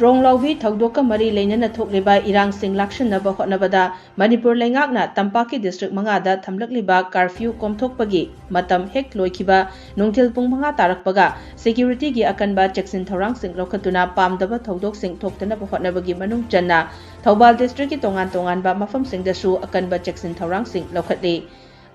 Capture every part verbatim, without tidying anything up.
ꯔꯣꯡꯂꯥꯎꯕꯤ ꯊꯧꯗꯣꯛꯀ ꯃꯔꯤ ꯂꯩꯅꯅ ꯊꯣꯛꯂꯤꯕ ꯏꯔꯥꯡꯁꯤꯡ ꯂꯥꯛꯁꯤꯟꯅꯕ ꯍꯣꯠꯅꯕꯗ ꯃꯅꯤꯄꯨꯔ ꯂꯩꯉꯥꯛꯅ ꯇꯝꯄꯥꯛꯀꯤ district ꯃꯉꯥꯗ ꯊꯝꯂꯛꯂꯤꯕ curfew ꯀꯣꯝꯊꯣꯛꯄꯒꯤ ꯃꯇꯝ ꯍꯦꯛ ꯂꯣꯏꯈꯤꯕ ꯅꯨꯡꯊꯤꯜ ꯄꯨꯡ ꯃꯉꯥ ꯇꯥꯔꯛꯄꯒ security ꯒꯤ ꯑꯀꯟꯕ ꯆꯦꯛꯁꯤꯟ ꯊꯧꯔꯥꯡꯁꯤꯡ ꯂꯧꯈꯠꯇꯨꯅ ꯄꯥꯝꯗꯕ ꯊꯧꯗꯣꯛꯁꯤꯡ ꯊꯣꯛꯇꯅꯕ ꯍꯣꯠꯅꯕꯒꯤ ꯃꯅꯨꯡ ꯆꯟꯅ ꯊꯧꯕꯥꯜ district ꯀꯤ ꯇꯣꯉꯥꯟ ꯇꯣꯉꯥꯟꯕ ꯃꯐꯝꯁꯤꯡꯗꯁꯨ ꯑꯀꯟꯕ ꯆꯦꯛꯁꯤꯟ ꯊꯧꯔꯥꯡꯁꯤꯡ ꯂꯧꯈꯠꯂꯤ꯫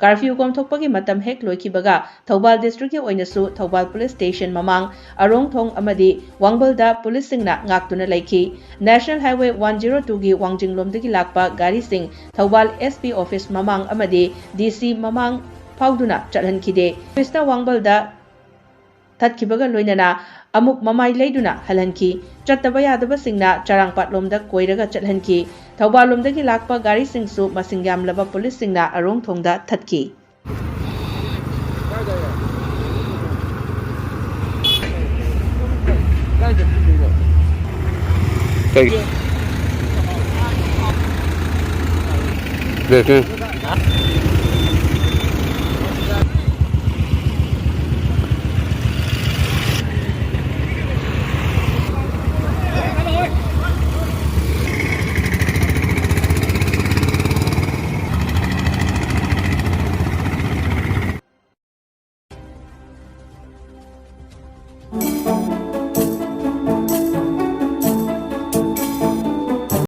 Curfew ꯀꯣꯝꯊꯣꯛꯄꯒꯤ ꯃꯇꯝ ꯍꯦꯛ ꯂꯣꯏꯈꯤꯕꯒ ꯊꯧꯕꯥꯜ district ꯀꯤ ꯑꯣꯏꯅꯁꯨ ꯊꯧꯕꯥꯜ police station ꯃꯃꯥꯡ, ꯑꯔꯣꯡꯊꯣꯡ ꯑꯃꯗꯤ ꯋꯥꯡꯕꯜꯗ police ꯁꯤꯡꯅ ꯉꯥꯛꯇꯨꯅ ꯂꯩꯈꯤ꯫ National Highway one zero two ꯒꯤ ꯋꯥꯡꯖꯤꯡꯂꯣꯝꯗꯒꯤ ꯂꯥꯛꯄ ꯒꯥꯔꯤꯁꯤꯡ ꯊꯧꯕꯥꯜ S P office ꯃꯃꯥꯡ ꯑꯃꯗꯤ D C ꯃꯃꯥꯡ ꯐꯥꯎꯗꯨꯅ ꯆꯠꯍꯟꯈꯤꯗꯦ꯫ Police ꯅ ꯋꯥꯡꯕꯜꯗ ꯊꯠꯈꯤꯕꯒ ꯂꯣꯏꯅꯅ ꯑꯃꯨꯛ ꯃꯃꯥꯏ ꯂꯩꯗꯨꯅ ꯍꯜꯍꯟꯈꯤ꯫ ꯆꯠꯇꯕ ꯌꯥꯗꯕꯁꯤꯡꯅ ꯆꯔꯥꯡꯄꯥꯠꯂꯣꯝꯗ ꯀꯣꯏꯔꯒ ꯆꯠꯍꯟꯈꯤ꯫ ꯊꯧꯕꯥꯜꯂꯣꯝꯗꯒꯤ ꯂꯥꯛꯄ ꯒꯥꯔꯤꯁꯤꯡꯁꯨ ꯃꯁꯤꯡ ꯌꯥꯝꯂꯕ police ꯁꯤꯡꯅ ꯑꯔꯣꯡꯊꯣꯡꯗ ꯊꯠꯈꯤ꯫ ꯀꯩ?